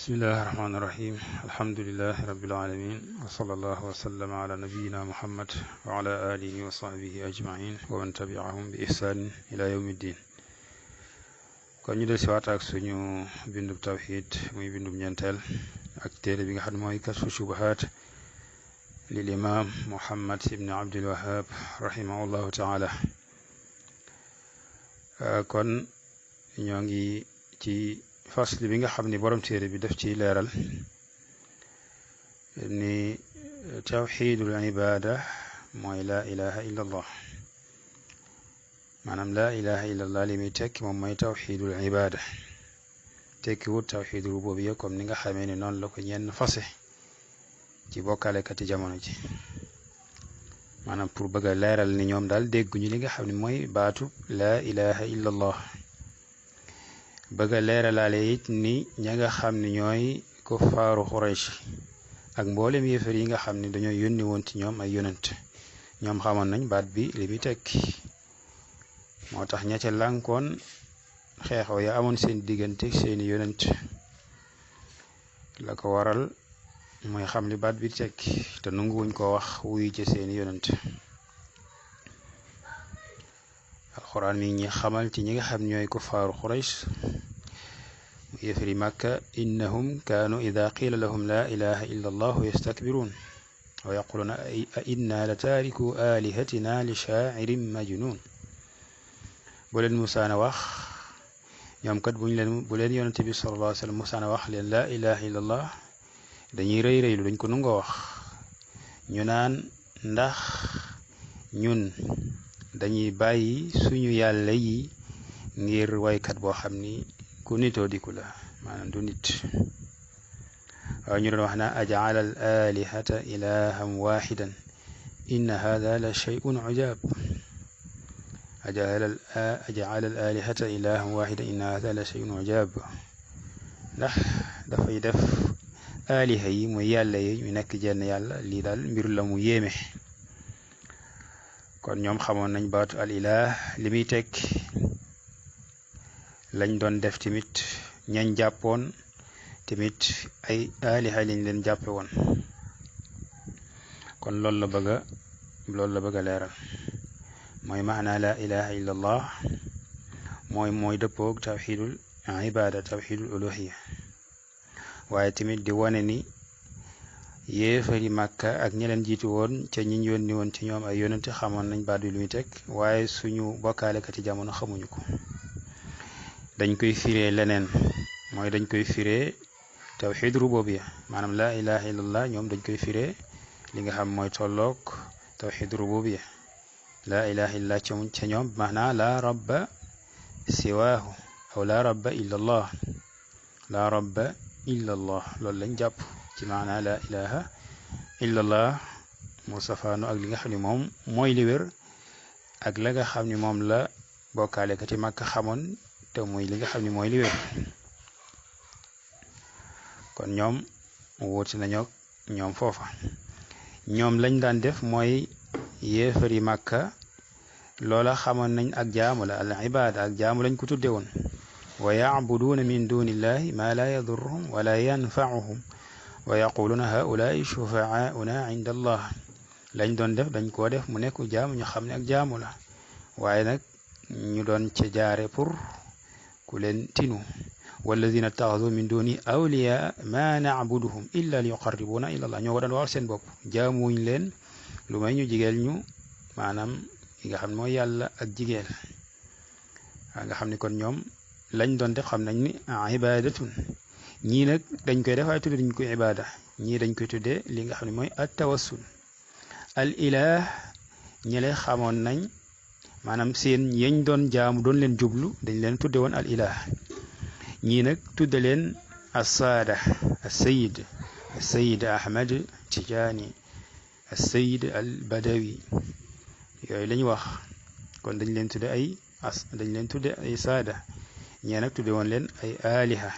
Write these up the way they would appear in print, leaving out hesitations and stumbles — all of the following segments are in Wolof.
بسم الله الرحمن الرحيم الحمد لله رب العالمين وصلى الله وسلم على نبينا محمد وعلى آله وصحبه أجمعين ومن تبعهم بإحسان إلى يوم الدين kon ñu del si waat ak suñu bindub tawhid muy bindub ñeenteel ak téere bi nga xam ne mooy kashfu shubuhat lil imam Muhammad ibn Abdul Wahhab rahimahullahu taala kon ñoo ngi ci fasli bi nga xam ni borom téere bi def ci leeral ni tawxidul ibada mooy laa ilaha illa allah maanaam laa ilaha illa allah li muy tekki moom mooy tawxidul ibada tekki wut tawxidul rububiyya comme ni nga xamee ni noonu la ko ñenn fase ci bokkaalekati jamono ji maanaam pour bëgg a leeral ni ñoom daal dégguñu li nga xam ne mooy baatu laa ilaha illa allah bëgg a leeralaale it ni ña nga xam ne ñooy kuffaaru Quraysh ak mboolem yéefar yi nga xam ne dañoo yónni woon ci ñoom ay yonent ñoom xamoon nañ baat bi li muy tekki moo tax ña ca lànkoon xeexoo ya amoon seen diggante seeni yonent la ko waral mooy xam li baat bi tekki te nanguwuñ ko wax wuyu ci seeni yonent alquran mi ñi xamal ci ñi nga xam ñooy kuffaaru Quraysh yéefari Makka innahum kaanu ida qiila lahum laa ilaha illa allahu yastakbiruun wa yaquluuna a inna la taariku alihatina li shaa'irin majnuun bu leen musaana wax ñoom kat bu leen yonente bi sallallahu alayhi wa sallam musaana wax leen laa ilaha illa allah dañuy rëy rëylu dañ ko nungoo wax ñu naan ndax ñun dañuy bàyyi suñu yàlla yi ngir waykat boo xam ni ku nitoo diku la maanaam du nit waaw ñu doon wax na aj'ala al alihata ilahan waxidan inna hada la shay'un ujab aj'ala al alihata ilahan waxidan inna hada la shay'un ujab ndax dafay def aliha yi muy yàlla yi ñu nekk jenn yàlla lii daal mbir la mu yéeme kon ñoom xamoon nañ baatu al ilah li muy tekki lañ doon def tamit ñañ jàppoon tamit ay aliha lañ leen jàppe woon kon loolu la bëgg a leeral mooy maana la ilaha illa allah mooy dëppoog tawxidul ibada tawxidul uluhiya waaye tamit di wane ni yéefari Makka ak ñi leen jiitu woon ca ñi ñu yónni woon ci ñoom ay yonente xamoon nañ baat bi lu muy teg waaye suñu bokkaalekati jamono xamuñu ko dañ koy firee leneen mooy dañ koy firee tawxid rububiyya maanaam laa ilaha illallah ñoom dañ koy firee li nga xam mooy tolloog tawxid rububiyya laa ilaha illallah ca ñoom maanaa laa rabba siwaahu aw laa rabba illallah laa rabba illallah loolu lañ jàpp ci maanaa laa ilaha illallah mu safaanu ak li nga xam ne moom mooy li wér ak la nga xam ne moom la bokkaalekati Makka xamoon te muy li nga xam ne mooy li wér kon ñoom wuuti nañoo ñoom foofa ñoom lañ daan def mooy yéefari Makka loola xamoon nañ ak jaamu la al ibada ak jaamu lañ ko tudde woon wa yacbuduuna min dunillahi ma la yadurruhum wala yanfauhum wa yaquluuna haulaai shufaauna inda allah lañ doon def dañ koo def mu nekk jaamu ñu xam ne ak jaamu la waaye nag ñu doon ca jaare pour ku leen tinu walladina taxadu min duni awliya ma nacbuduhum illa li yuqarribuna ila allah ñoo ko doon wax seen bopp jaamuwuñ leen lu may ñu jigeel ñu maanaam yi nga xam ne mooy yàlla ak jigeel nga xam ne kon ñoom lañ doon def xam nañ ni ibadatun ñii nag dañ koy def waaye tudde dañ koy ibada ñii dañ koy tuddee li nga xam ne mooy at tawassul al ilah ñele xamoon nañ maanaam seen yeñ doon jaamu doon leen jublu dañ leen tudde woon al ilah ñii nag tudde leen assaada assayid ahmad tijaani assayid al badawi yooyu lañ wax kon dañ leen tudde ay saada ñee nag tudde woon leen ay aliha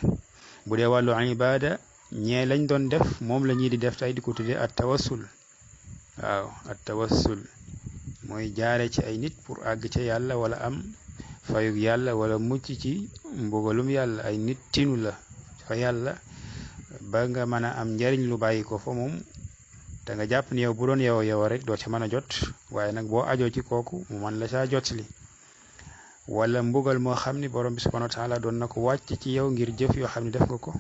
bu dee wàllu ibada ñee lañ doon def moom la ñuy di def tey di ko tuddee at tawassul waaw at tawassul mooy jaare ci ay nit pour àgg ca yàlla wala am fayug yàlla wala mucc ci mbugalum yàlla ay nit tinu la fa yàlla ba nga mën a am njariñ lu bàyyi ko fa moom da nga jàpp ni yow bu doon yow rek doo ci mën a jot waaye nag boo ajoo ci kooku mu mën la caa jot li wala mbugal moo xam ni borom bi subhanahu wa taala doon na ko wàcc ci yow ngir jëf yoo xam ne def nga ko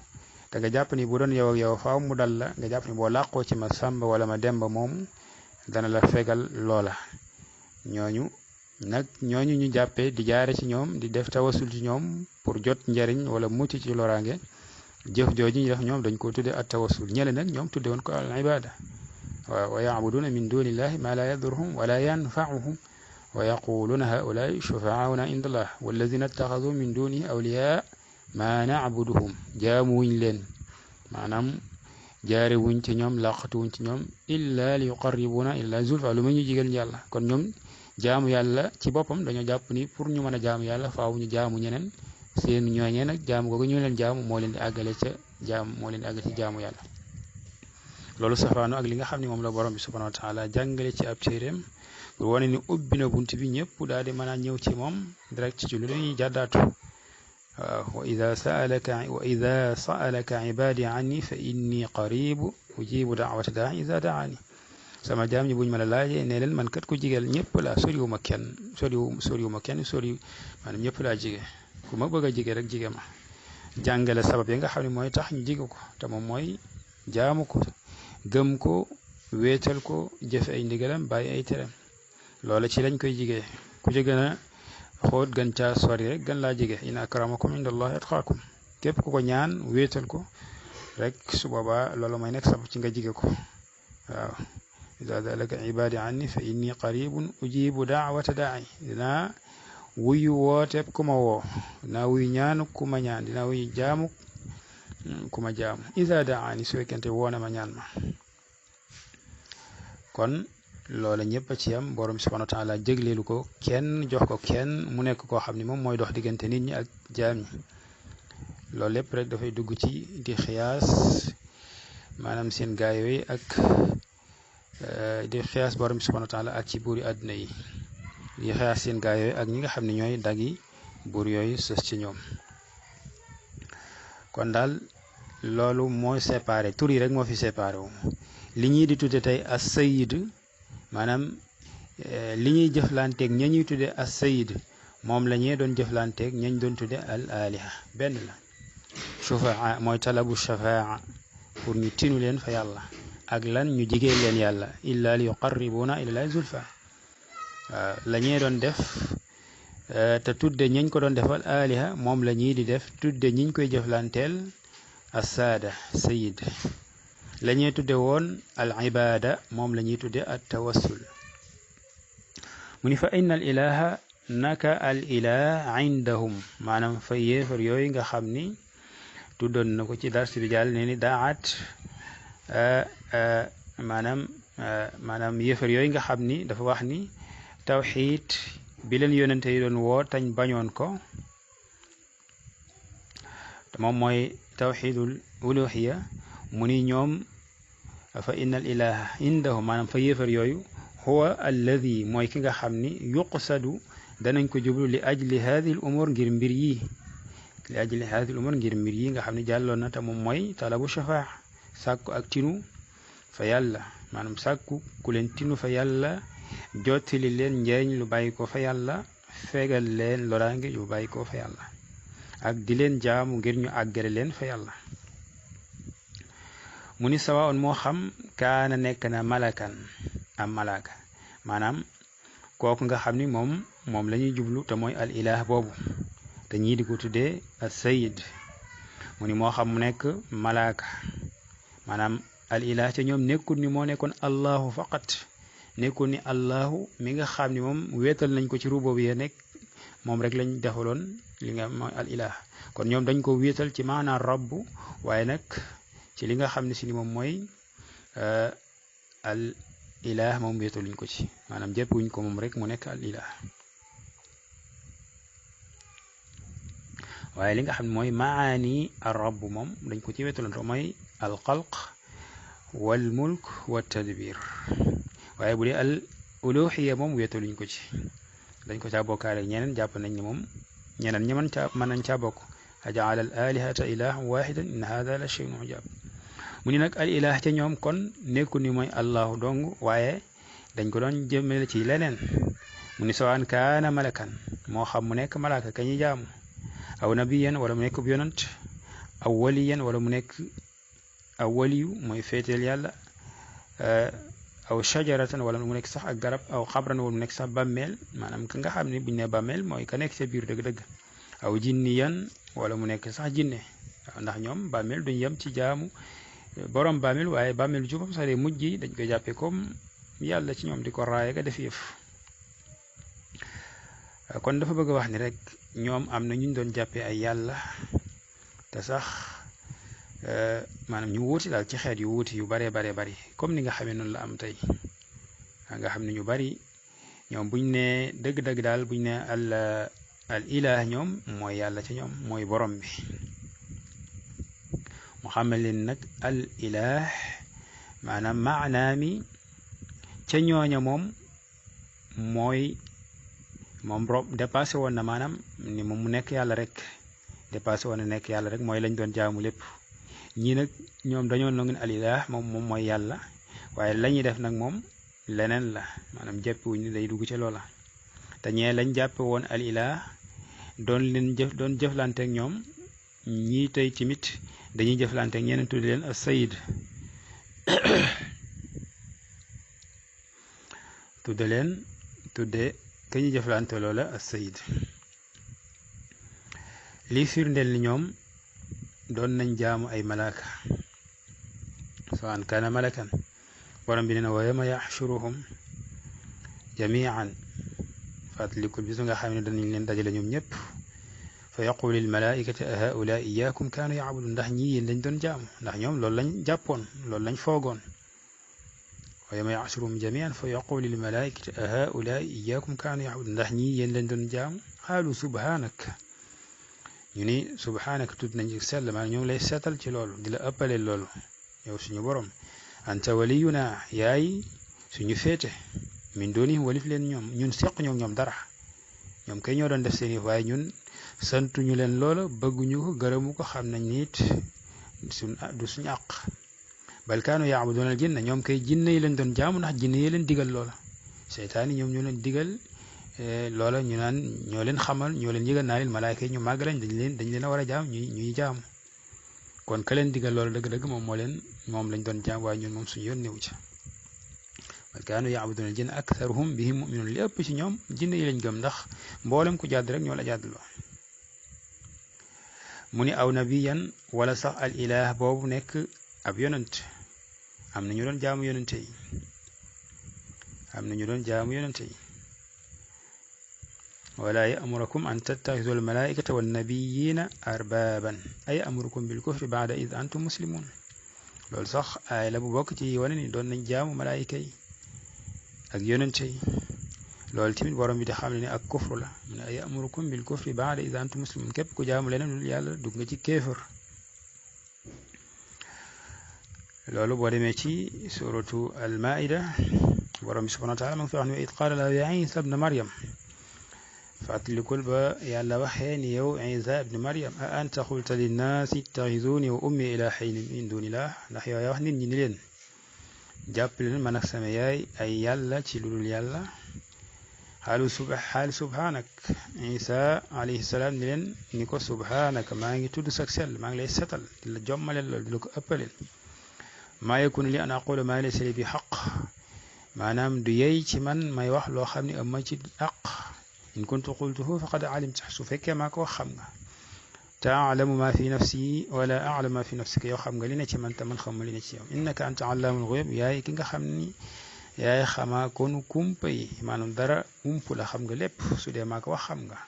da nga jàpp ni bu doon yow faaw mu dal la nga jàpp ni boo làqoo ci ma sàmba wala ma demba moomu dana la fegal loola ñooñu ñu jàppee di jaare ci ñoom di def tawasul ci ñoom pour jot njariñ wala mucc ci loraange jëf jooju ñu def ñoom dañ ko tudde at tawasul ñele nag ñoom tudde woon ko al ibada wa ya'buduna min dunillahi ma la yadurruhum wala yanfa'uhum wa yaquluna haula'i shufa'auna inda allah walladhina ittakhadhu min dunihi awliya ma na'buduhum jaamuwuñ leen maanaam jaare wuñ ci ñoom laqatu wuñ ci ñoom illa li yuqarribuna illa zulfa lu ma ñu jigal yàlla kon ñoom jaamu yàlla ci boppam dañoo jàpp ni pour ñu mën a jaamu yàlla faaw ñu jaamu ñeneen seen ñooñee nag jaamu googu ñu leen jaamu moo leen di àggale ci jaamu yàlla loolu safaano ak li nga xam ne moom la borom bi subhanahu wa taala jàngale ci ab téeréem pour wane ni ubbi na bunt bi ñëpp daal di mën a ñëw ci moom direct ci lu lañuy jàddaatu wa ida sa'alaka ibadi anni fa inni qaribu ujibu da'wata da'i iza da'ani sama jaam ñi buñ ma la laajee ne leen man kat ku jigeel ñëpp laa soriwuma kenn maanaam ñëpp laa jige ku ma bëgg a jige rek jige ma jàngale sabab yi nga xam ne mooy tax ñu jige ko te moom mooy jaamu ko gëm ko wéetal ko jëfe ay ndigalam bàyyi ay teram loola ci lañ koy jigee ku ci gën a xóot gën caa sori rek gën laa jige inna akramakum indallahi atqaakum képp ku ko ñaan wéetal ko rek su boobaa loolu mooy nekk sabab ci nga jige ko waaw iza sa'alaka ibadi anni fa inni qaribun ujibu da'wata da'i dinaa wuyu wooteeb ku ma woo dinaa wuyu ñaanu ku ma ñaan dinaa wuyu jaamu ku ma jaamu iza da'ani su fekkente woona ma ñaan ma kon loola ñëpp a ci yam borom subhanahu wa ta'ala jégleelu ko kenn jox ko kenn mu nekk koo xam ne moom mooy dox diggante nit ñi ak jaam ñi loolu lépp rek dafay dugg ci di xiyaas maanaam seen gaay yooyu ak di xiyaas borom subhanahu wa ta'ala ak ci buuri àdduna yi di xiyaas seen gaay yooyu ak ñi nga xam ne ñooy dagi buur yooyu sës ci ñoom kon daal loolu mooy séparé tur yi rek moo fi séparé wu li ñuy di tudde tey as sayid maanaam li ñuy jëflanteeg ña ñuy tudde as sayid moom la ñee doon jëflanteeg ñañ doon tudde al aliha benn la shufaa mooy talabu shafaa pour ñu tinu leen fa yàlla ak lan ñu jigee leen yàlla illa li yuqarribuna ila zulfa la ñee doon def te tudde ñañ ko doon defal aliha moom la ñii di def tudde ñiñ koy jëflanteel assaada sayid la ñuy tudde woon al ibada moom la ñuy tudde at tawassul mu ni fa inna al ilaha naka al ilah indahum maanaam fa yéefar yooyu nga xam ni tuddoon na ko ci dars bi jàll ne ni daat maanaam yéefar yooyu nga xam ni dafa wax ni tawxiid bi leen yonente yi doon woo tañ bañoon ko moom mooy tawxiidul uluhiya mu ni ñoom fa inna al ilaha indahu maanaam fa yéefar yooyu huwa alladi mooy ki nga xam ni yuqsadu danañ ko jublu li ajli hadi al umur ngir mbir yi nga xam ne jàlloon na te moom mooy talabu shafaa sàkku ak tinu fa yàlla maanaam sàkku ku leen tinu fa yàlla jottali leen njëriñ lu bàyyi ko fa yàlla fegal leen loraange lu bàyyi ko fa yàlla ak di leen jaamu ngir ñu àggale leen fa yàlla mu ni sawa on moo xam kaana nekk na malakan am malaka maanaam kooku nga xam ni moom la ñuy jublu te mooy al ilah boobu te ñii di ko tuddee as sayid mu ni moo xam mu nekk malaka maanaam al ilah te ñoom nekkul ni moo nekkoon allahu faqat nekkul ni allahu mi nga xam ni moom weetal nañ ko ci ruboobu yee nekk moom rek lañ defaloon li nga mooy al ilah kon ñoom dañ ko wéetal ci maanaam rabbu waaye nag ci li nga xam ne si ni moom mooy al ilah moom wéetaluñ ko ci maanaam jëpp wuñ ko moom rek mu nekk al ilah waaye li nga xam ne mooy maani ar rabb moom dañ ko ci wéetaloon mooy al xalq wal mulk wa tadbir waaye bu dee al uluhiya moom wéetaluñ ko ci dañ ko caa bokkaale ñeneen jàpp nañ ni moom ñeneen ñi mën nañ caa bokk ajaala al alihata ilahan wahidan in hada la shay'un ujab mu ni nag al ilah ca ñoom kon nekku ni mooy allahu dong waaye dañ ko doon jëmale ci leneen mu ni sawaan kaana malakan moo xam mu nekk malaaka ka ñuy jaamu aw nabiyan wala mu nekk bu yonant aw waliyan wala mu nekk aw waliyu mooy féeteel yàlla aw shajaratan wala mu nekk sax ak garab aw xabran wala mu nekk sax bàmmeel maanaam ka nga xam ne buñu ne bàmmeel mooy ka nekk ca biir dëgg-dëgg aw jinniyan wala mu nekk sax jinne waaw ndax ñoom bàmmeel duñ yem ci jaamu borom bàmmeel waaye bàmmeel ju bopp sax de mujj yi dañ koy jàppee comme yàlla ci ñoom di ko raaye ga def yëf kon dafa bëgg a wax ni rek ñoom am na ñu doon jàppee ay yàlla te sax maanaam ñu wuuti daal ci xeet yu wuuti yu baree baree bari comme ni nga xamee noonu la am tey nga xam ne ñu bari ñoom buñ ne dëgg-dëgg daal buñ ne al ilah ñoom mooy yàlla ci ñoom mooy borom bi mu xamal leen nag al ilah maanaam maanaami ca ñooña moom mooy moom rob dépassé woon na maanaam ni moom mu nekk yàlla rek dépassé woon na nekk yàlla rek mooy lañ doon jaamu lépp ñii nag ñoom dañoo nangu ne al ilah moom mooy yàlla waaye la ñuy def nag moom leneen la maanaam jàppewuñ ni day dugg ca loola te ñee lañ jàppe woon al ilah doon jëflanteek ñoom ñii tey tamit dañuy jëflanteek ñeneen tudde leen as sayid tudde ka ñu jëflante loola as sayid lii firndeel ni ñoom doon nañ jaamu ay malaaka sawaan kaana malakan borom bi nee na wa yawma yaxshuruhum jamian fàttalikul bisu nga xam ne danañ leen dajale ñoom ñëpp fa yaqulu lil malaikati a haula iyakum kaanu yaabudun ndax ñii yéen lañ doon jaamu ndax ñoom loolu lañ jàppoon loolu lañ foogoon wa yawma yaxshuruhum jamian fa yaqulu lil malaikati a haula iyakum kaanu yaabudun ndax ñii yéen lañ doon jaamu xaalu subhanak ñu ni subhaanaka tudd nañ ci sell maanaam ñoom lay seetal ci loolu di la ëppale loolu yow suñu borom anta waliyuna yaay suñu féete min dooni walif leen ñoom ñun seq ñoom dara ñoom kay ñoo doon def seen i waaye ñun santuñu leen loola bëgguñu ko gërëmu ko xam nañ nit du suñu àq bal kaanu yaabuduuna al jinna ñoom kay jinne yi leen doon jaamu ndax jinne yi leen digal loola seytaani ñoom ñoo leen digal loola ñu naan ñoo leen xamal ñoo leen yëgal naa leen malaayka yi ñu màgg lañ dañ leen a war a jaam ñuy jaamu kon ka leen digal loola dëgg-dëgg moom lañ doon jaam waaye ñun moom suñu yoon newu ca bal kaanu yaabuduuna al jinna aktharuhum bihim muminuun li ëpp ci ñoom jinne yi lañ gëm ndax mboolem ku jàdd rek ñoo la jàddloo mu ni aw nabiyan wala sax al ilah boobu nekk ab yonent am na ñu doon jaamu yonente yi wala ya'murukum an tattaxidu al malaikata wan nabiyina arbaban ay amurukum bil kufri baada id antum muslimun loolu sax aay la bu bokk ci wane ni doon nañ jaamu malaayika yi ak yonente yi loolu tamit borom bi di xam ne ak kufru la mu ne ay amurukum bil kufri baada id antum muslimun képp ku jaamu leneen lu yàlla dugg nga ci kéefër loolu boo demee ci suratu al maida borom bi subhanahu wa taala ma ngi fi wax ne id qaala lahu ya isa ibna maryam fàttalikul ba yàlla waxee ni yow isa ibni maryam a anta xulta linnaasi ittaxizuuni wa ummi ilahayni min dunillah ndax yow yaa wax nit ñi ni leen jàpp leen man ak sama yaay ay yàlla ci lu dul yàlla xaal subhanak isa alayhi salaam ni leen ni ko subhanaka maa ngi tudd sak sell maa ngi lay setal di la jommaleel loolu di la ko ëppaleel maa yakunu li an aqula maa laysa li bi xaq maanaam du yey ci man may wax loo xam ne am ma ci àq in kuntu qultuhu faqad alimta su fekkee maa ko wax xam nga taalamu ma fi nafsi wala alamu ma fi nafsika yow xam nga li ne ci man te man xam ma li ne ci yow innaka anta allaamul ghuyub yaay ki nga xam ni yaay xamaa konu kumpa yi maanaam dara ump la xam nga lépp su dee maa ko wax xam nga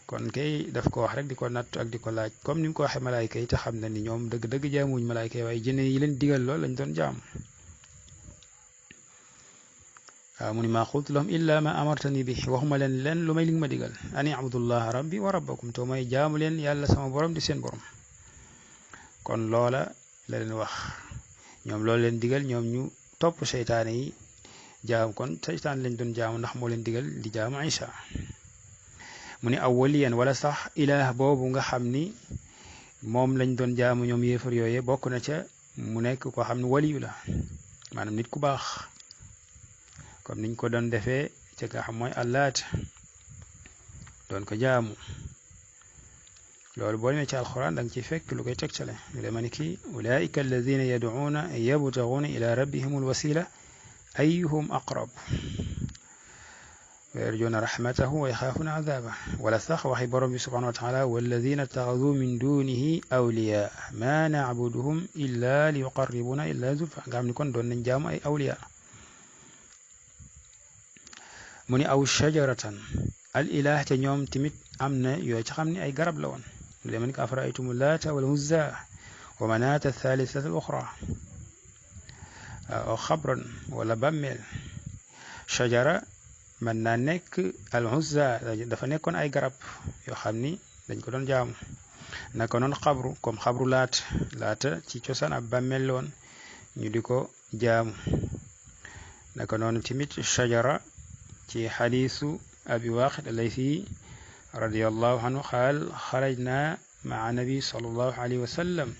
kon kay daf ko wax rek di ko nattu ak di ko laaj comme ni mu ko waxee malaayka yi te xam na ni ñoom dëgg-dëgg jaamuwuñ malaayka yi waaye jinne yi leen digal lool lañ doon jaam waaw mu ni maa qultu lahum illa ma amartani bi waxuma leen lu may li nga ma digal ani abdullaha rabbi wa rabbakum to mooy jaamu leen yàlla sama borom di seen borom kon loola la leen wax ñoom loolu leen digal ñoom ñu topp seytaane yi jaam kon seytaan lañ doon jaamu ndax moo leen digal di jaamu Isa mu ni aw waliyan wala sax ilaah boobu nga xam ni moom lañ doon jaamu ñoom yéefar yooye bokk na ca mu nekk koo xam ne waliyu la maanaam nit ku baax comme niñ ko doon defee ci nga xam mooy Allaat doon ko jaamu loolu boo demee ci alquran da nga ciy fekk lu koy tegtale lu dema ni ki ulaika alladina yad'uuna yabtaguuna ila rabbihim alwasila ayyuhum aqrab wa yarjuuna rahmatahu wa yaxaafuuna adaaba wala sax waxi borom bi subhanahu wa taala walladina ittaxaduu min dunihi awliya ma nacbuduhum illa li yuqarribuna illa zulfa nga xam ni kon doon nañ jaamu ay awliya mu ni aw shajaratan al ilah te ñoom tamit am na yoo ci xam ne ay garab la woon lu dema ni ko afara'aytum laata wal uzza wa manaata thalithata al uxra aw xabran wala bàmmeel shajara mën naa nekk al uzza dafa nekkoon ay garab yoo xam ni dañ ko doon jaamu naka noonu xabru comme xabru laata ci cosaan ab bàmmeel la woon ñu di ko jaamu naka noonu tamit shajara ci xadiisu abi waaqid alayhi radiyallahu anhu qaal xarajna maa nabi sallallahu alayhi wa sallam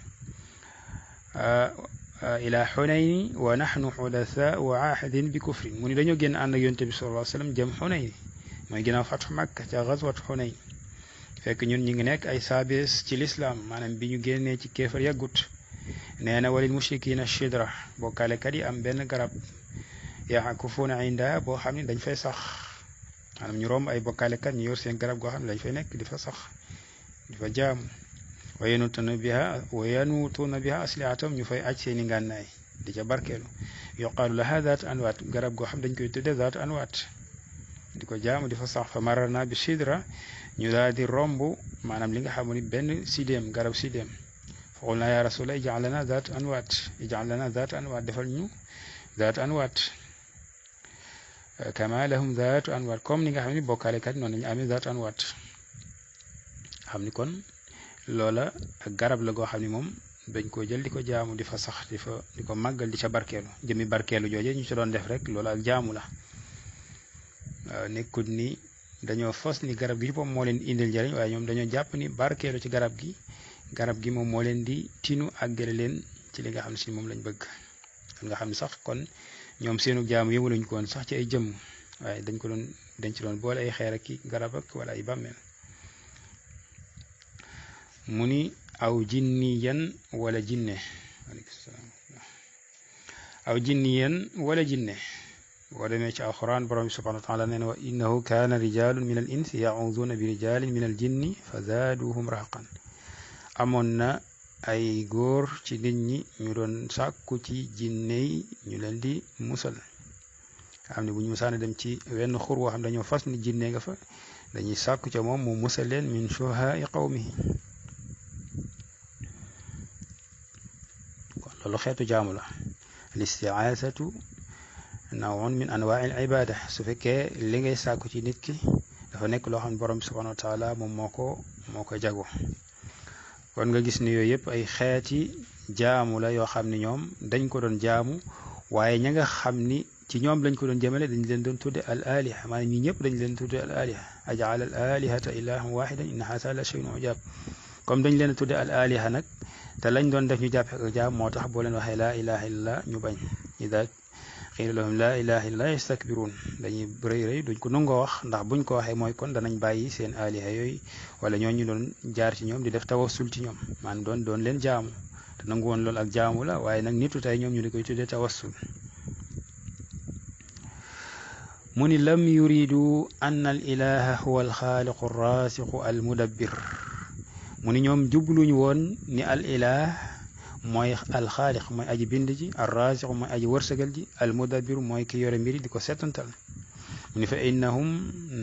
ila xunayni wa naxnu xudatha wa aahidin bi kufrin mu ni dañoo génn ànd ak yonte bi sallallahu alayhi wa sallam jëm xunayni mooy ginnaaw fatxu makka ca gazwat xunayn fekk ñun ñu ngi nekk ay saabees ci lislaam maanaam bi ñu génnee ci kéefar yàggut nee na walil mushrikina shidra bokkaalekat yi am benn garab yakufuuna inda boo xam ne dañ fay sax maanaam ñu romb ay bokkaalekat ñu yor seen garab goo xam ne dañ fay nekk di fa sax di fa jaamu wa yanuutuuna biha aslihatam ñu fay aj seeni ngànnaay di ca barkeelu yuqaalu laha zaat anwaat garab goo xam dañ koy tudde zaat anwaat di ko jaamu di fa sax fa mararna bi sidra ñu daal di romb maanaam li nga xam ni benn sidéem garab sidéem fa qulna ya rasulallah ij'al lana zaat anwaat defal ñu zaat anwaat kama lahum zaatu anwaat comme ni nga xam ni bokkaalekat noonu lañu amee zaatu anwaat xam ni kon loola ak garab la goo xam ni moom dañ ko jël di ko jaamu di fa sax di ko màggal di ca barkeelu jëmi barkeelu jooje ñu ci doon def rek loola ak jaamu la nekkut ni dañoo fos ni garab gi ci boppam moo leen indil njëriñ waaye ñoom dañoo jàpp ni barkeelu ci garab gi moom moo leen di tinu àggale leen ci li nga xam ne si moom lañ bëgg nga xam ne sax kon ñoom seenu jaamu yëmuluñ ko woon sax ci ay jëmm waaye dañ ci doon boole ay xeer ak garab ak wala ay bàmmeel mu ni aw jinniyan wala jinne boo demee ci alquran borom bi subhanahu wa taala nee na wa innahu kaana rijalun min al insi yacuduuna bi rijalin min al jinni fa zaaduhum rahaqan amoon na ay góor ci nit ñi ñu doon sàkku ci jinne yi ñu leen di musal xam ne bu ñu musaana dem ci wenn xur woo xam dañoo fas ni jinne nga fa dañuy sàkku ca moom mu musal leen min shuhaai qawmihi kon loolu xeetu jaamu la listiaasatu nawun min anwaai al ibada su fekkee li ngay sàkku ci nit ki dafa nekk loo xam ne borom bi subhanahu wa taala moom moo ko jago kon nga gis ni yooyu yëpp ay xeeti jaamu la yoo xam ne ñoom dañ ko doon jaamu waaye ña nga xam ni ci ñoom lañ ko doon jëmale dañ leen doon tudde al aliha maanaam ñi ñëpp dañ leen tudde al aliha aj'ala al alihata ilahan wahidan inna hadha la shay'un ujab comme dañ leen tudde al aliha nag te lañ doon def ñu jàppe ak jaam moo tax boo leen waxee laa ilaha illallah ñu bañ ida qiila lahum laa ilaha illallah yastakbiruun dañuy rëy duñ ko nangoo wax ndax buñ ko waxee mooy kon danañ bàyyi seen aliha yooyu wala ñooñu doon jaar ci ñoom di def tawassul ci ñoom maanaam doon leen jaamu te nangu woon loolu ak jaamu la waaye nag nitu tey ñoom ñu di koy tuddee tawassul mu ni lam yuridu anna al ilaha huwa al xaaliqu raasiqu al mudabbir mu ni ñoom jubluñu woon ni al ilah mooy alxaaliq mooy aji bind ji al raasiq mooy aji wërsëgal ji al mudabbir mooy ki yore mbiri di ko settantal mu ni fa innahum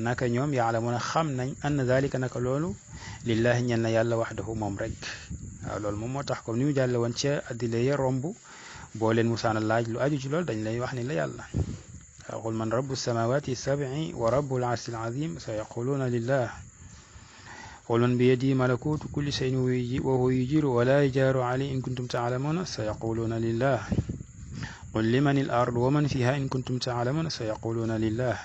naka ñoom yaalamuuna xam nañ ann dalika naka loolu lillahi ñel na yàlla waxdahu moom rek waaw loolu moom moo tax comme ni mu jàlle woon ca addile ya romb boo leen musaana laaj lu aju ci loolu dañ lay wax ni la yàlla qul man rabbu samawati sab'i wa rabbul arshil azim sa yaquluuna lillah قل من بيده ملكوت كل شيء وهو يجير ولا يجار عليه إن كنتم تعلمون سيقولون لله قل لمن الأرض ومن فيها إن كنتم تعلمون سيقولون لله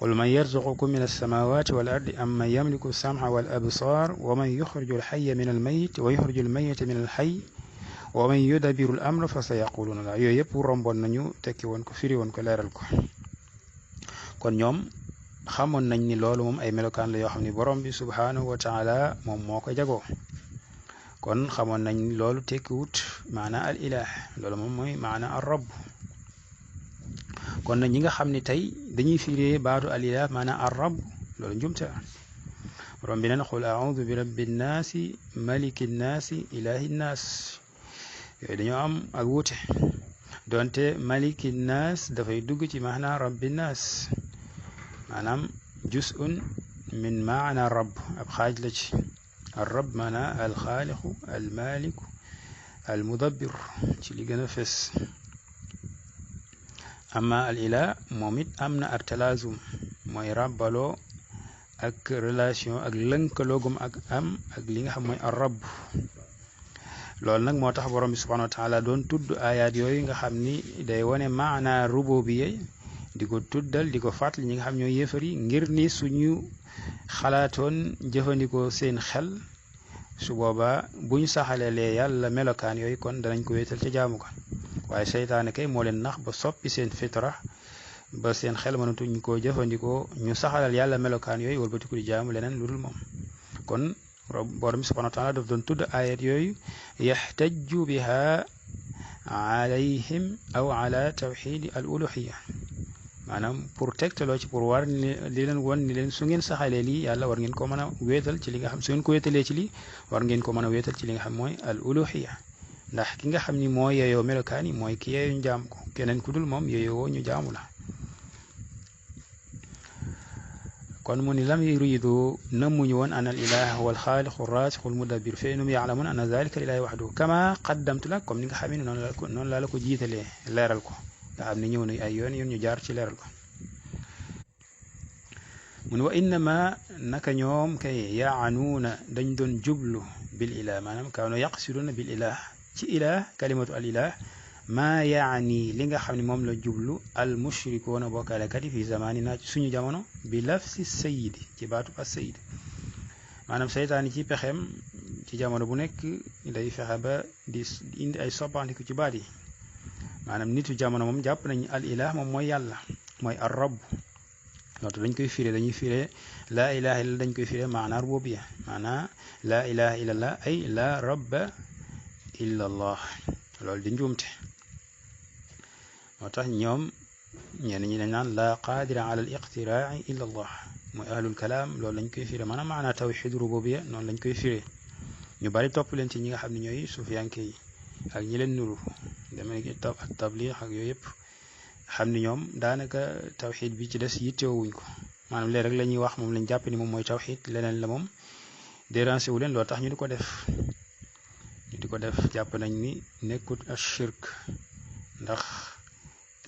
قل من يرزقكم من السماوات والأرض أم من يملك السمع والأبصار ومن يخرج الحي من الميت ويخرج الميت من الحي wa man yudabiru al amra fa sayaquluna la yooyu yëpp romboon nañu tekki woon ko firi woon ko leeral ko kon ñoom xamoon nañ ni loolu moom ay melokaan la yoo xam ne borom bi subhanahu wa taala moom moo ko jagoo kon xamoon nañ ni loolu tekkiwut maana al ilah loolu moom mooy maana ar rabb kon nag ñi nga xam ne tey dañuy firee baatu al ilah maana ar rabb loolu njumte borom bi neen qul a'udhu bi rabbi nnaasi maliki nnaasi ilahi nnaas yooyu dañoo am ak wuute donte maliki nnaas dafay dugg ci maana rabbi nnaas maanaam juz'un min maana rabb ab xaaj la ci الرب معناه الخالق المالك المدبر ci li gën a fes amma al ilah moom it am na ak talaazum mooy ràbbaloo ak relation ak lënkaloogum ak am ak li nga xam mooy ar rabb loolu nag moo tax borom bi subhanahu wa taala doon tudd ayaat yooyu nga xam ni day wane maana rububiyya di ko tuddal di ko fàttali ñi nga xam ñooy yéefar yi ngir ni suñu xalaatoon jëfandikoo seen xel su boobaa buñ saxalelee yàlla melokaan yooyu kon danañ ko wéetal ca jaamu ko waaye seytaane kay moo leen nax ba soppi seen fitra ba seen xel mënatuñ koo jëfandikoo ñu saxalal yàlla melokaan yooyu walbatiku di jaamu leneen lu dul moom kon borom bi subhanahu wa taala daf doon tudd ayat yooyu yaxtajju biha alayhim aw ala tawxidi al uluhiya maanaam pour tegtaloo ci pour war ni li leen won ni leen su ngeen saxalee lii yàlla war ngeen ko mën a wéetal ci li nga xam su ngeen ko wéetalee ci lii war ngeen ko mën a wéetal ci li nga xam mooy al uluhiya ndax ki nga xam ni moo yeyoo melokaan yi mooy ki yeyoo ñu jaam ko keneen ku dul moom yeyoo ñu jaamu la kon mu ni lam yuridu namuñu woon an al ilah huwa al xaaliqu raasiqu al mudabbir fa innahum ya'lamun anna zalika lillahi wahdahu kama qaddamtu la comme ni nga xam ne noonu laa la ko jiitalee leeral ko nga xam ne ñëw na ay yoon ñu jaar ci leeral ko mu ne wa innama naka ñoom kay yaanuuna dañ doon jublu bil ilah maanaam kaanu yaqsiduna bil ilah ci ilah kalimatu al ilah maa yaani li nga xam ne moom la jublu al mushrikuuna bokkaalekat yi fi zamanina ci suñu jamono bi lafsi sayidi ci baatu as sayid maanaam seytaan yi ci pexeem ci jamono bu nekk day fexe ba di indi ay soppandiku ci baat yi maanaam nitu jamono moom jàpp nañ al ilah moom mooy yàlla mooy ar rabb loolu dañ koy firé dañuy firé laa ilaha illa dañ koy firé maana rububiyya maana laa ilaha illallah ay la rabba illa allah loolu di njuumte moo tax ñoom ñenn ñi dañ naan la qaadira ala al iqtiraa illa allah mooy ahlul kalaam loolu lañ koy firé maanaam maana tawxid rububiyya noonu lañ koy firé ñu bari topp leen ci ñi nga xam ne ñooy sufiyanke yi ak ñi leen nuru dama ne ak tabliix ak yooyu yëpp xam ni ñoom daanaka tawxid bi ci des yittewuñ ko maanaam léeg rek la ñuy wax moom lañ jàpp ni moom mooy tawxid leneen la moom déranger wu leen loolu tax ñu di ko def jàpp nañ ni nekkut ak shirk ndax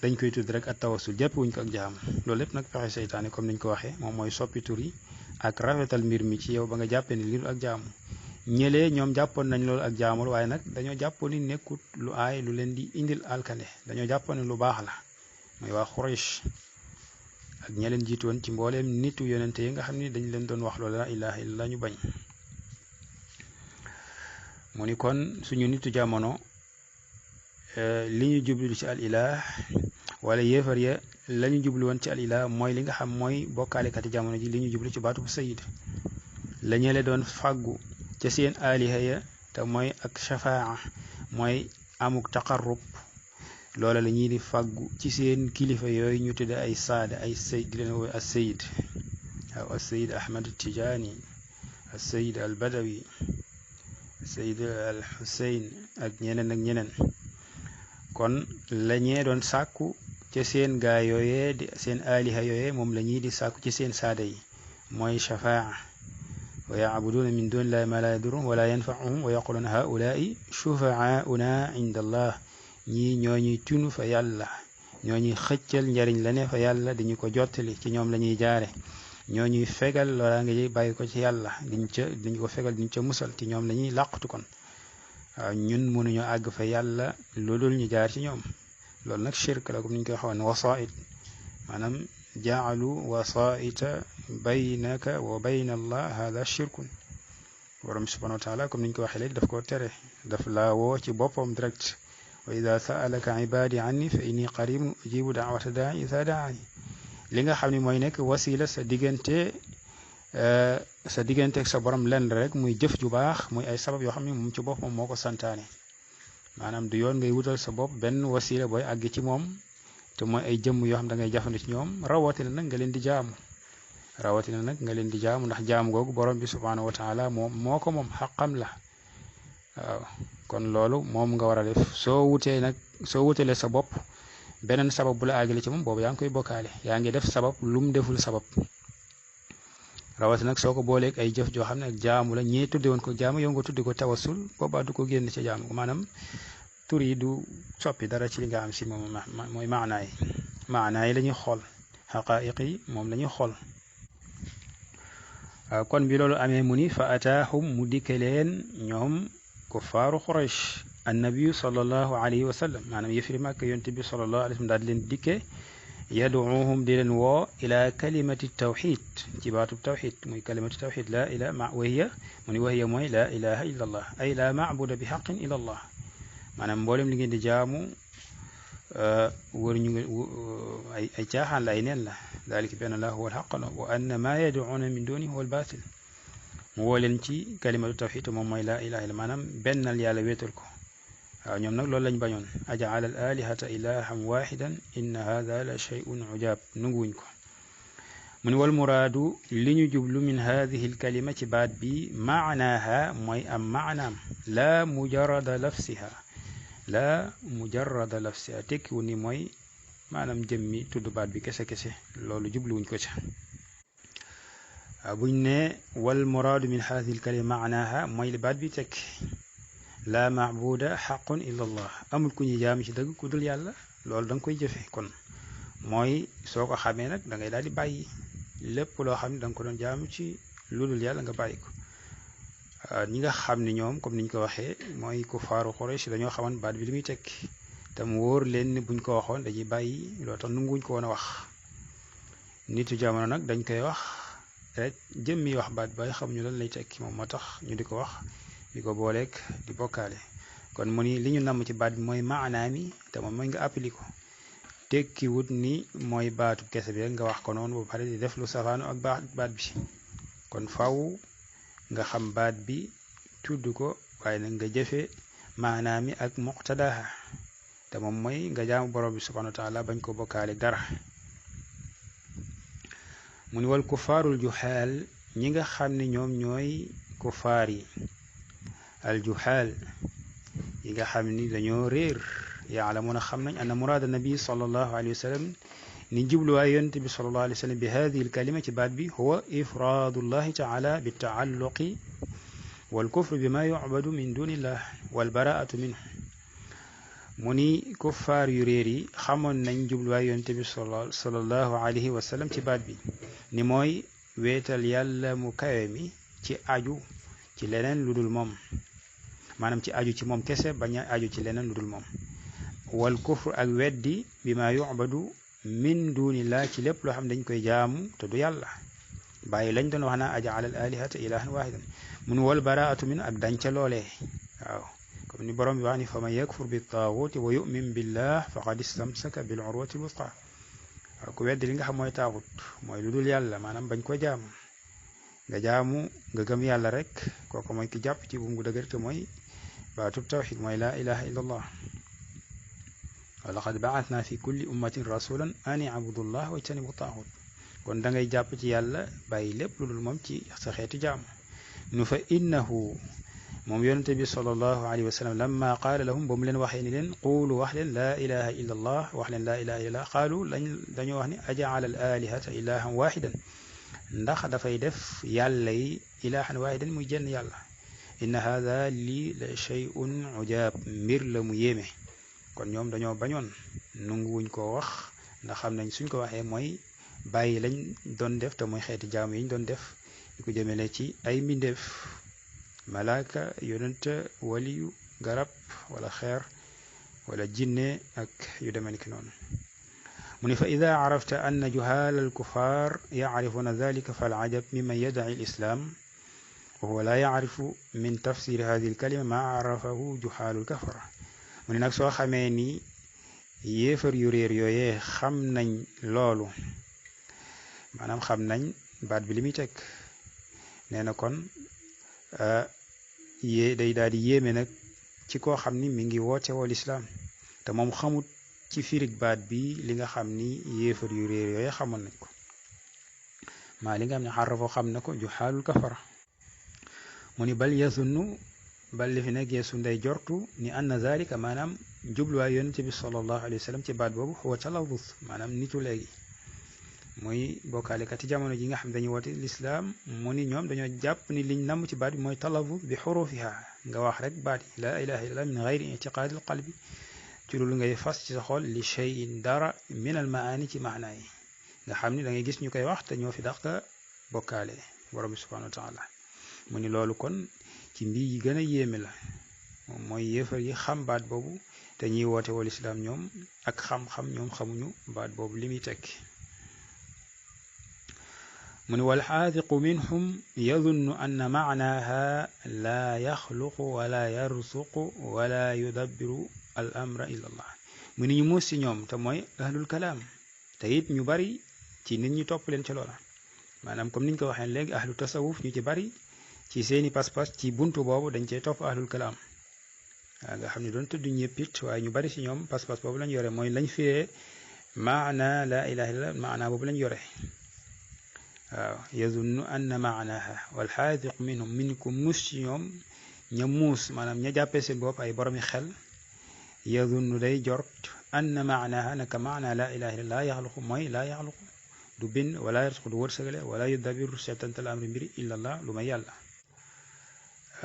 dañ koy tudd rek ak tawassul jàppewuñ ko ak jaam loolu lépp nag pexe seytaane comme niñ ko waxee moom mooy soppi tur yi ak rafetal mbir mi ci yow ba nga jàppee ni lii ak jaamu ñëlee ñoom jàppoon nañ loolu ak jaamul waaye nag dañoo jàppoon ni nekkut lu aay lu leen di indil alkande dañoo jàppoon ni lu baax la mooy waa Quraysh ak ña leen jiitoon ci mbooleem nitu yonente yi nga xam ni dañ leen doon wax loolu la ilaha illa ñu bañ mu ni kon suñu nitu jamono li ñu jublu ci al ilah wala yéefar ya la ñu jublu woon ci al ilah mooy li nga xam mooy bokkaalekati jamono ji li ñu jublu ci baatu bu sayid la ñele doon fàggu ca seen aliha ya te mooy ak shafaa mooy amuk taqarrub loola la ñuy di fàggu ci seen kilifa yooyu ñu tudde ay saada ay sayid di leen wooy as sayid waaw as sayid ahmad tijaani as sayid al badawi sayid al xuseyn ak ñeneen kon la ñee doon sàkku ca seen gaa yooyee di seen aliha yooyee moom la ñuy di sàkku ci seen saada yi mooy shafaa wa yacbuduuna min duni illahi ma la yaduruhum wala yanfacuhum wa yaquluuna haulaai shufaauna inda allah ñii ñoo ñuy tunu fa yàlla ñoo ñuy xëccal njariñ la ne fa yàlla diñu ko jottali ci ñoom la ñuy jaare ñoo ñuy fegal loolaa nga bàyyi ko ci yàlla diñu ko fegal diñu ca musal ci ñoom la ñuy làqatu kon waaw ñun mënuñoo àgg fa yàlla lu dul ñu jaar ci ñoom loolu nag shirk la comme ni ñu koy waxoon wasaait maanaam jaalu wasaita baynaka wa bayna allah hada shirkun borom subhanahu wa taala comme niñ ko waxee léegi daf ko tere daf la woo ci boppam direct wa ida saalaka ibadi anni fa inni qaribun ujibu daawata daai isa daani li nga xam ne mooy nekk wasila sa diggante ak sa borom lenn rek muy jëf ju baax muy ay sabab yoo xam ne moom ci boppam moo ko santaane maanaam du yoon ngay wutal sa bopp benn wasila booy àgg ci moom te mooy ay jëmm yoo xam da ngay jafandi ci ñoom rawatina nag nga leen di jaamu ndax jaamu googu borom bi subhanahu wa taala moom moo ko moom xaqam la waaw kon loolu moom nga war a def soo wutalee sa bopp beneen sabab bu la àggale ci moom boobu yaa ngi koy bokkaale yaa ngi def sabab lum deful sabab rawatina nag soo ko booleeg ay jëf joo xam ne jaamu la ñee tudde woon ko jaamu yow nga tudde ko tawassul boobaa du ko génn ci jaamu ko maanaam tur yi du soppi dara ci li nga am si moom mooy maanaa yi la ñuy xool xaqaayiq yi moom la ñuy xool kon bi loolu amee mu ni fa ataahum mu dikke leen ñoom kuffaaru Quraysh annabiyu sallallahu alayhi wa sallam maanaam yëfiri màkk yonte bi sallallahu alayhi wa sallam daal di leen dikke yaduuhum di leen woo ila kalimati tawxid ci baatub tawxid muy kalimatu tawxid la ilaha wahiya mu ni wahiya mooy la ilaha illa allah ay la maabuda bi xaqin illa allah maanaam mboolem li ngeen di jaamu wër ñu ay caaxaan la ay neen la dalika bi anna allah huwa alxaq wa anna ma yaduuna min duni huwa albaatil mu woo leen ci kalimatu tawxid moom mooy la ilaha illa maanaam bennal yàlla wéetal ko waaw ñoom nag loolu lañ bañoon ajaala al alihata ilahan waxidan inna hada la shay'un ujaab nunguwuñ ko mu ni wal muraadu li ñu jublu min hadihi al kalima ci baat bi maanaaha mooy am maanaam la mujarrada lafsiha tekkiwu ni mooy maanaam jëmmi tudd baat bi kese loolu jubluwuñ ko ci waaw buñ ne wal muraadu min hadihi al kalima maanaaha mooy li baat bi tekki la maabuda xaqun illa allah amul ku ñu jaam ci dëgg ku dul yàlla loolu da nga koy jëfe kon mooy soo ko xamee nag da ngay daal di bàyyi lépp loo xam ne da nga ko doon jaamu ci lu dul yàlla nga bàyyi ko ñi nga xam ne ñoom comme niñ ko waxee mooy kuffaaru Quraysh dañoo xaman baat bi li muy tekki te mu wóor leen ni buñ ko waxoon dañuy bàyyi loo tax nanguwuñ ko woon a wax nitu jamono nag dañ koy wax rek jëmmi wax baat bay xamuñu lan lay tekki moom moo tax ñu di ko wax di ko booleeg di bokkaale kon mu ni li ñu namm ci baat bi mooy maanaa mi te moom mooy nga appli ko tekki wut ni mooy baatu kese bi rek nga wax ko noonu ba pare di def lu safaanu ak baat bi kon faw nga xam baat bi tudd ko waaye nag nga jëfe maanaa mi ak muqtadaha te moom mooy nga jaamu borom bi subhanahu wa taala bañ ko bokkaale dara mu ni wal kuffaarul juhaal ñi nga xam ne ñoom ñooy kuffaar yi aljuhaal yi nga xam ni dañoo réer yaalamuuna xam nañ anna muraada nabi sallallahu alayhi wa sallam ni jubluwaay yonent bi sallallahu alayhi wa sallam bi hadihi alkalima ci baat bi huwa ifraadullahi taala bitaalluqi walkufru bima yucbadu min dunillah walbaraatu minhu mu ni kuffaar yu réer yi xamoon nañ jubluwaay yonent bi sallallahu alayhi wa sallam ci baat bi ni mooy weetal yàlla mu kawe mi ci aju ci leneen lu dul moom maanaam ci aju ci moom kese bañ a aju ci leneen lu dul moom wal kufr ak weddi bi ma yu'badu min dunillah ci lépp loo xam dañ koy jaamu te du yàlla bàyyi lañ doon wax naa aj'ala al alihata ilahan wahidan mun wal baraatu min ak dañ ca loolee waaw comme ni borom bi wax ni fa man yakfur bi taaguti wa yu'min billah faqad istamsaka bil urwati al wuthqa waaw ku weddi li nga xam mooy taagut mooy lu dul yàlla maanaam bañ ko jaamu nga jaamu nga gëm yàlla rek kooku mooy ki jàpp ci buum gu dëgër te mooy baatub tawxid mooy laa ilaha illa allah wa laqad ba'athna fi kulli ummatin rasulan an i'budu llah wajtanibu taaxut kon da ngay jàpp ci yàlla bàyyi lépp lu dul moom ci sa xeetu jaamu nu fa innahu moom yonente bi sallallahu alayhi wa sallam lamma qaala lahum ba mu leen waxee ni leen quulu wax leen laa ilaha illa allah wax leen laa ilaha illa allah qaalu dañoo wax ni aja'ala al alihata ilahan wahidan ndax dafay def yàlla yi ilahan waahidan muy jenn yàlla inna hada lii la shay'un ujaab mbir la mu yéeme kon ñoom dañoo bañoon nunguwuñ koo wax ndax xam nañ suñ ko waxee mooy bàyyi lañ doon def te mooy xeeti jaamu yi ñu doon def di ko jëmele ci ay mbindeef malaaka yonent waliyu garab wala xeer wala jinne ak yu demee ki noonu mu ni fa ida carafta anna juhaal alkuffar yacrifuna dalika falcajab miman yaddaci alislaam wa huwa la yaarifu min tafsir hadihi alkalima ma arafahu juhaalul kafara mu ne nag soo xamee ni yéefar yu réer yooyee xam nañ loolu maanaam xam nañ baat bi li muy teg nee na kon day daal di yéeme nag ci koo xam ni mi ngi woote woo lislaam te moom xamut ci firig baat bi li nga xam ni yéefar yu réer yooyee xamoon nañ ko maa li nga xam ne xarafoo xam na ko juhaalul kafara mu ni bal yazunnu bal li fi nekk yeesu nday jortu ni anna zalika maanaam jubluwaay yonent bi sallallahu alayhi wa sallam ci baat boobu huwa talawus maanaam nitu léegi muy bokkaalekati jamono ji nga xam dañuy woote lislaam mu ni ñoom dañoo jàpp ni liñ namm ci baat bi mooy talawus bi xurufiha nga wax rek baat yi la ilaha illallah min gayri itiqaadil qalbi ci loolu ngay fas ci sa xol li cheyin dara min al maani ci maanaa yi nga xam ni da ngay gis ñu koy wax te ñoo fi dàq bokkaale borom bi subhanahu wa taala mu ni loolu kon ci mbir yi gën a yéeme la moom mooy yéefar yi xam baat boobu te ñiy woote wal islaam ñoom ak xam-xam ñoom xamuñu baat boobu li muy tekki mu ni wal xaadiqu minhum yadunnu anna maanaaha laa yaxluqu wala yarsuqu wala yudabbiru al amra illa allah mu ni ñu muus ci ñoom te mooy ahlul kalaam te it ñu bari ci nit ñi topp leen ci loola maanaam comme niñ ko waxee léegi ahlu tasawuf ñu ci bari ci seeni pas-pas ci buntu boobu dañ cey topp ahlul kalaam waaw nga xam ne doon tudd ñëpp it waaye ñu bari ci ñoom pas-pas boobu lañ yore mooy lañ firee maana la ilaha illallah maana boobu lañ yore waaw yazunnu anna maanaha wal xaadiq minkum muus ci ñoom ña muus maanaam ña jàppee seen bopp ay boromi xel yazunnu day jort anna maanaha naka maana la ilaha illallah yaxluqu mooy laa yaxluqu du bind wala yarsuqu du wërsëgale wala yudabiru seetantal amri mbiri illallah lu may yàlla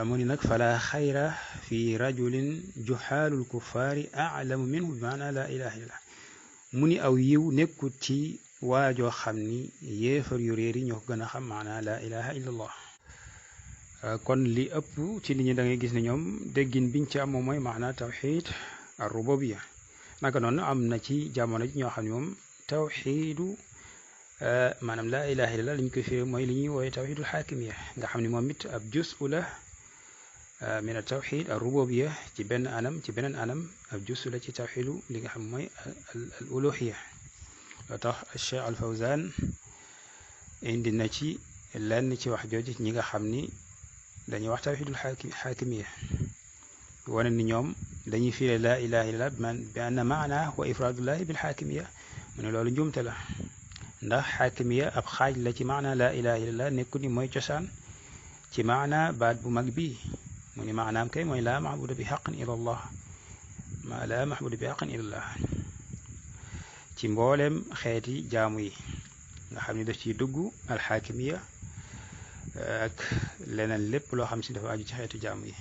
mu ni nag fala xayra fi rajulin juxaalul kuffaari aclamu minhu bi maana la ilaha illallah mu ni aw yiw nekkut ci waajoo xam ni yéefar yu réer yi ñoo ko gën a xam maana la ilaha illallah kon li ëpp ci nit ñi da ngay gis ne ñoom déggin biñ ci am moom mooy maana tawxid ar rububiya naka noonu am na ci jamono ji ñoo xam ne moom tawxidu maanaam laa ilaha illallah li ñu koy firi mooy li ñuy wooye tawxidul xaakimiya nga xam ne moom it ab jusu la min tawxid ar rububiya ci benn anam ci beneen anam ab jusu la ci tawxidu li nga xam mooy al uluhiya loo tax Cheikh al Fawzan indi na ci lenn ci wax jooju ñi nga xam ni dañuy wax tawxidul xaakimiya wane ni ñoom dañuy firi laa ilaha illallah bi anna maana wa ifradullahi bil xaakimiya mu ne loolu njuumte la ndax xaakimiya ab xaaj la ci maana laa ilaha illallah nekku ni mooy cosaan ci maana baat bu mag bi mu ni maanaam kay mooy laa maxbuda bi xaqin ila allah laa maxbuda bi xaqin ila allah ci mbooleem xeeti jaamu yi nga xam ne daf ciy dugg alxaakimiya ak leneen lépp loo xam si dafa aju ci xeetu jaamu yi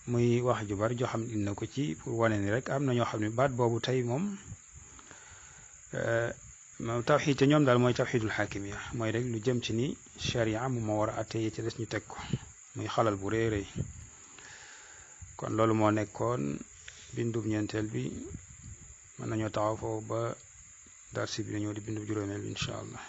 muy wax ju bari joo xam ne indi na ko ci pour wane ni rek am na ñoo xam ne baat boobu tey moom tawxiid te ñoom daal mooy tawxiidul xaakimiya mooy rek lu jëm ci ni sharia mu moo war a atte yi ci des ñu teg ko muy xalal bu rëy rëy kon loolu moo nekkoon bindub ñeenteel bi mën nañoo taxaw foofu ba darsi bi nañoo di bindub juróomeel bi incha allah